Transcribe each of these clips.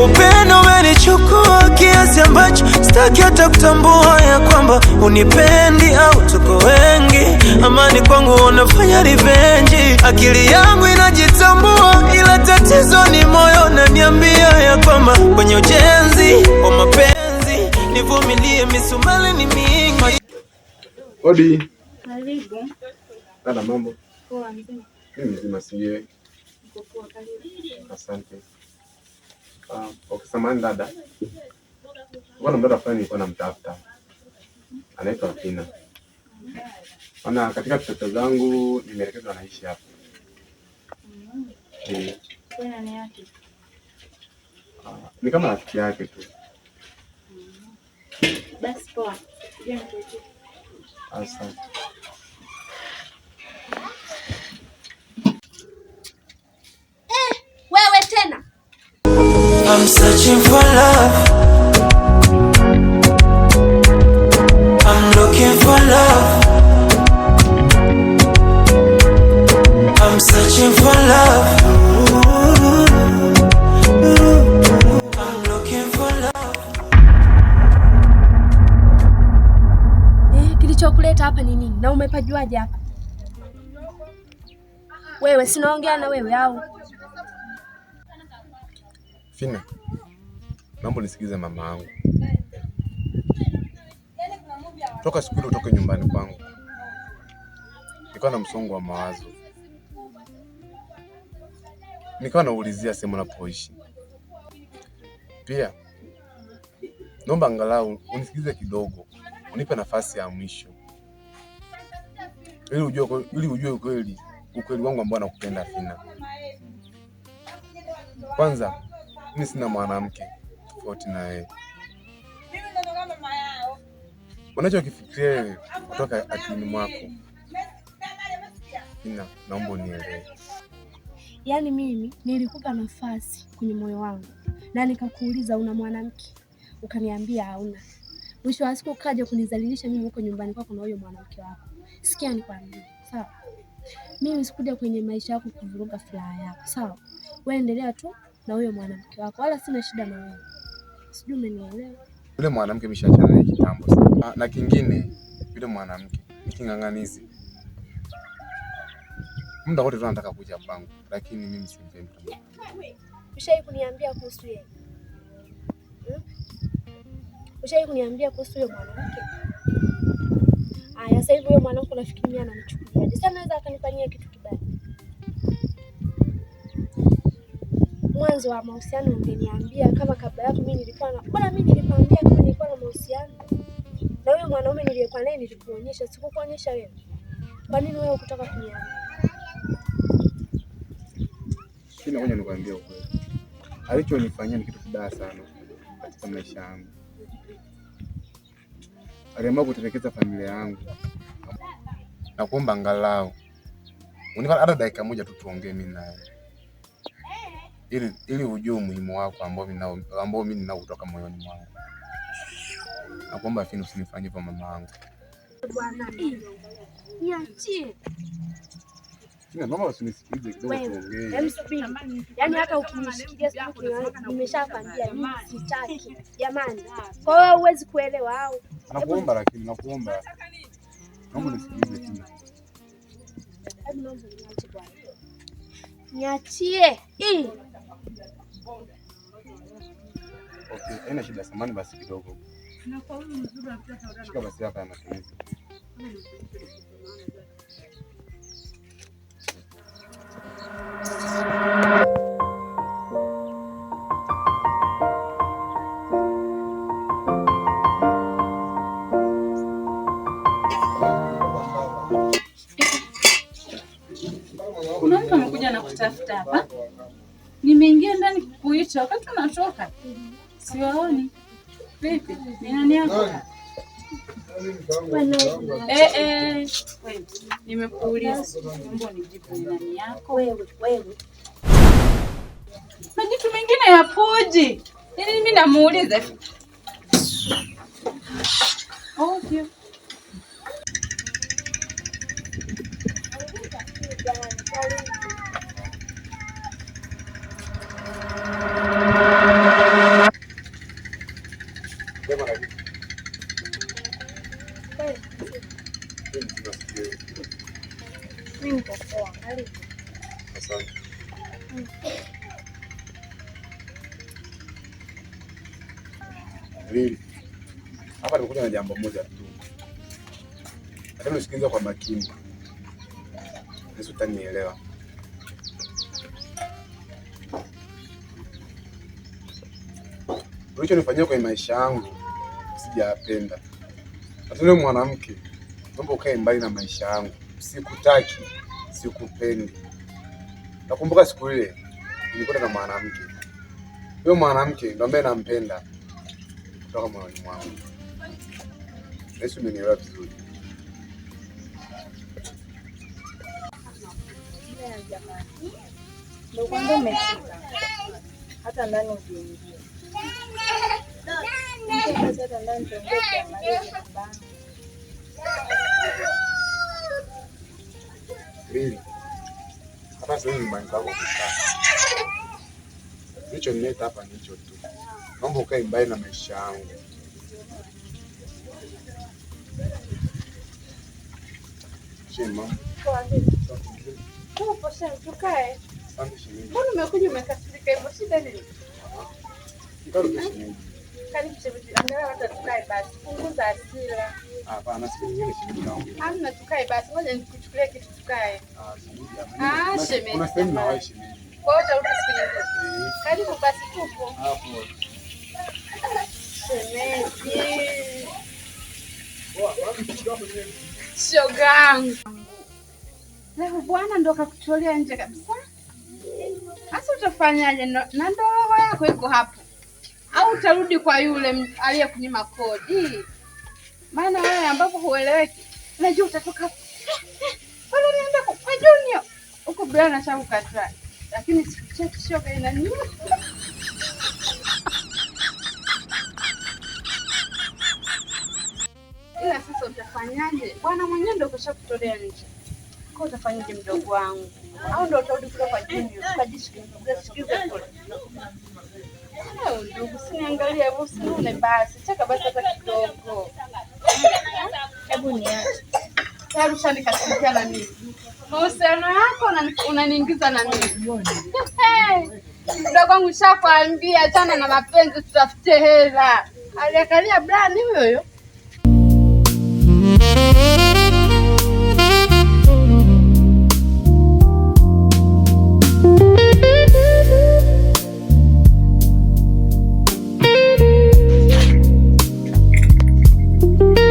Upendo umenichukua kiasi ambacho sitaki hata kutambua ya kwamba unipendi au tuko wengi. Amani kwangu unafanya revenge, akili yangu inajitambua, ila tatizo ni moyo naniambia ya kwamba kwenye ujenzi wa mapenzi nivumilie, misumali ni mingi. Odi. Karibu. Dada, mambo? Poa, mzima. Mimi mzima, sijui. Niko poa, karibu. Asante. Okay, samahani dada. Bwana mdada fulani nilikuwa namtafuta. Anaitwa Tina. Maana katika pesa zangu nimeelekezwa anaishi hapa. Eh, Wewe nani yake? ni kama rafiki yake tu. Basi poa. Kuja nikuitie. Asante. Wewe tena. I'm searching for love. I'm looking for love. I'm searching for love. I'm looking for love. Eh, kilichokuleta hapa ni nini? Na umepajuaje hapa? Wewe sinaongea na wewe au? Fina, naomba nisikize mama yangu. Toka siku ile utoke nyumbani kwangu, nilikuwa na msongo wa mawazo, nikawa naulizia sehemu unapoishi. Pia naomba angalau unisikize kidogo, unipe nafasi ya mwisho ili ujue ukweli wangu ambao nakupenda Fina. Kwanza mimi sina mwanamke tofauti na wewe. Unachokifikiria wewe kutoka akilini mwako, Fina, naomba unielewe. Yaani mimi nilikupa nafasi kwenye moyo wangu na nikakuuliza una mwanamke, ukaniambia hauna. Mwisho wa siku ukaja kunizalilisha mimi huko nyumbani kwako na huyo mwanamke wako. Sikia nikwambie, sawa? Mimi sikuja kwenye maisha yako kuvuruga furaha yako, sawa? Wewe endelea tu na huyo mwanamke wako, wala sina shida na wewe. Sijui umenielewa? Yule mwanamke mshaachana naye kitambo sana. Na kingine, yule mwanamke ni king'ang'anizi. Muda wote tu anataka kuja kwangu, lakini mimi simpendi. Ushawahi kuniambia kuhusu yeye? Hmm? Ushawahi kuniambia kuhusu huyo mwanamke? Aya, sasa hivi huyo mwanamke unafikiri mimi ananichukuliaje? Sasa anaweza akanifanyia kitu kibaya. Mwanzo wa mahusiano ungeniambia kama kabla yako mimi nilikuwa na bwana, mimi nilikwambia kama nilikuwa na mahusiano na huyo mwanaume niliyekuwa naye, nilikuonyesha, sikukuonyesha wewe? Kwa nini wewe hukutaka kuniambia? Fina, ngoja nikwambie ukweli. Alichonifanyia ni kitu kibaya sana katika maisha yangu. Aliamua kutelekeza familia yangu. Nakuomba angalau unipa hata dakika moja tu tuongee mimi nawe, ili ujue umuhimu wako ambao mimi ninao kutoka moyoni mwangu. Nakuomba Fina, usinifanyie hivyo mama yangu. Bwana, niachie. Fina, naomba usinisikilize kidogo Wewe, tuongee. hem, subiri. Yaani hata ukinishikilia sijui nimeshakwambia mimi sitaki. Jamani. Kwa hiyo huwezi kuelewa au? Nakuomba lakini nakuomba. Naomba unisikilize Fina. Hebu naomba niache bwana. Niachie. Ii. Okay, haina shida, samahani basi kidogo. Shika basi hapa ya matumizi. Kuna mtu amekuja na kutafuta hapa. Nimeingia ndani kukuita wakati unatoka. Siwaoni. Vipi? Ni nani yako? Eh, eh. Wewe, nimekuuliza. Naomba unijibu ni nani yako? Wewe, wewe. Majitu mengine yapoje? Yaani mimi namuuliza. Ovyo. Jamani, Lili, hapa nimekuja na jambo moja tu. Nataka unisikilize kwa makini. Yesu utanielewa. Ulichonifanyia kwenye maisha yangu sijayapenda. Hata mwanamke, naomba ukae mbali na maisha yangu. Sikutaki, sikupendi. Nakumbuka siku ile nilikuwa na mwanamke. Huyo mwanamke ndo ambaye nampenda kutoka moyoni mwangu. Yesu, umenielewa vizuri. Ndio kwanza umefika. Hata ndani ujiingie. Hata ndani tuongee tuamalize nyumbani. Lili, hapa sasa nyumbani kwako kukaa. Kilichonileta hapa ni hicho tu. Naomba ukae mbali na maisha yangu. Shema. Poa, shema, tukae. Asante shemeji. Mbona umekuja umekasirika hivyo? Shida nini? Karibu shemeji. Karibu shemeji, angalau hata tukae basi. Punguza hasira. Hapana, siku nyingine shemeji naongea. Hamna, tukae basi. Ngoja nikuchukulie kitu tukae. Ah, shemeji. Ah, shemeji. Kuna sehemu nawahi shemeji. Kwa hiyo utarudi siku nyingine. Karibu basi, tupo. Hapo. Shemeji. Shogangu. Leo bwana ndo kakutolea nje kabisa. Sasa utafanyaje? Na ndo roho yako iko hapo, au utarudi kwa yule aliyekunyima kodi? Maana wewe ambapo hueleweki, najua utatoka pale, nienda kwa Junior huko bila ashakukataa, lakini sikucheki shoga inaniuma. Ila sasa utafanyaje? Bwana mwenyewe ndo kashakutolea nje. Kwa utafanyaje mdogo wangu? Au ndo utarudi kule kwa Junior ukajishikize kule? Ndugu, usiniangalie hivyo, usinune basi. Cheka basi hata kidogo. Hebu niache. Tayari ushanikasirikia na mimi. Mahusiano yako unaniingiza na mimi. Mdogo wangu nishakwambia achana na mapenzi, tutafute hela. Aliangalia brand huyo huyo.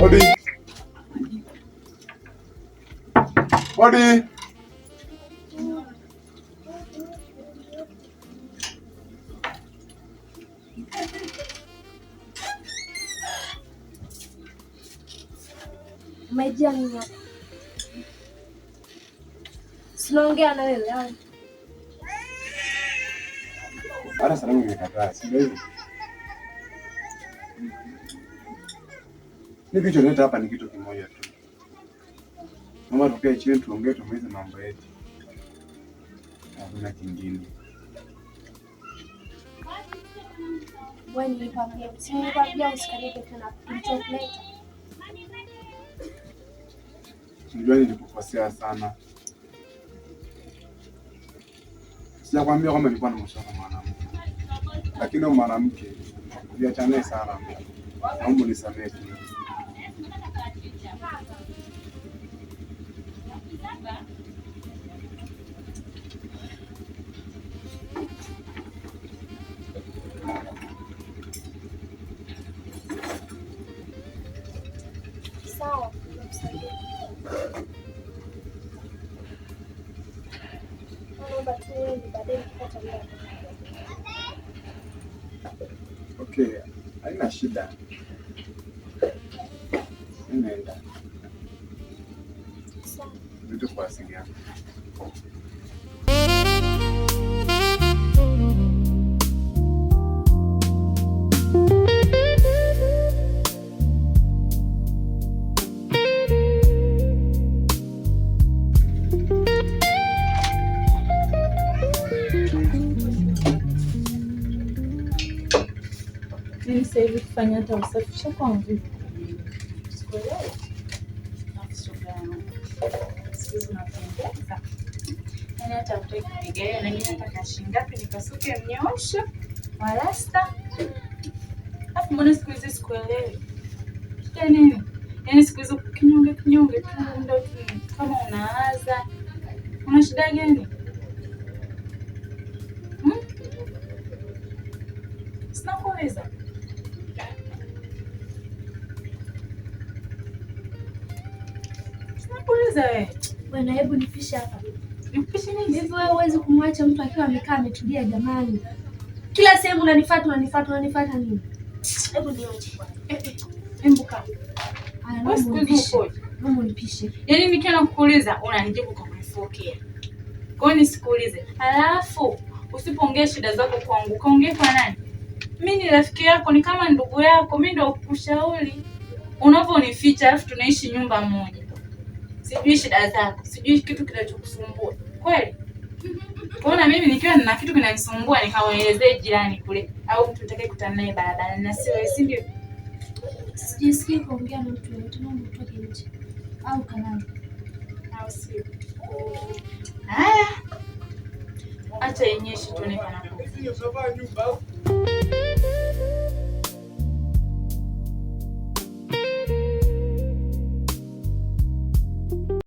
Hodi. Hodi. Umejia nini hapa? Sinaongea na wewe au? Hata salamu imekataa, si ndio hivyo? Mimi kilichonileta hapa ni kitu kimoja tu. Mama, tukae chini tuongee, tumalize mambo yetu. Hakuna kingine. Wewe nilikwambia, si nilikwambia usikaribie tena kilichokuleta. Unajua nilikukosea sana. Sijakwambia kwamba nilikuwa na mahusiano na mwanamke. Lakini huyo mwanamke niliachana sana. Naomba unisamehe tu. Sawa, nakusamehe. Naomba tu wewe baadaye nikipata muda. Okay, haina shida. Nenda. Sawa. Vitu kuwasiliana. Mimi sasa hivi kufanya hata usafi ushakuwa mvivu. Sikuelewi. Shoga yangu. Siku hizi unapendeza. Yaani hata hutaki kupiga hiyo na mimi nataka shilingi ngapi nikasuke mnyoosho wa rasta. Alafu mbona siku hizi Sikuelewi. Shida nini? Yaani siku hizo kinyonge kinyonge tu ndio tu kama unaaza. Una shida gani? Hmm? Sina kuuliza. Sina kuuliza wewe. Bwana, hebu nipishe hapa. Nikupishe nini? Hivi wewe huwezi kumwacha mtu akiwa amekaa ametulia jamani? Kila sehemu unanifuata, unanifuata, unanifuata nini? Hebu niache bwana. Eh, eh. Hebu kaa. Haya, Wewe naomba siku hizi unipishe. ukoje? Naomba unipishe. Yaani nikiwa nakuuliza unanijibu kwa kunifokea. Kwa hiyo nisikuulize. Halafu usipoongea shida zako kwangu, kaongee kwa nani? Mi ni rafiki yako, ni kama ndugu yako, mi ndo kushauri. Unavyonificha alafu tunaishi nyumba moja. Sijui shida zako, sijui kitu kinachokusumbua. Kweli? Kwa hiyo na mimi nikiwa nina kitu kinanisumbua nikawaelezee jirani kule au mtu nitakaye kutana naye barabarani na sio wewe, si ndio? Sijisikii kuongea na mtu yeyote, naomba utoke nje au kalale. Au sio? Haya. Acha inyeshe tuone panapo.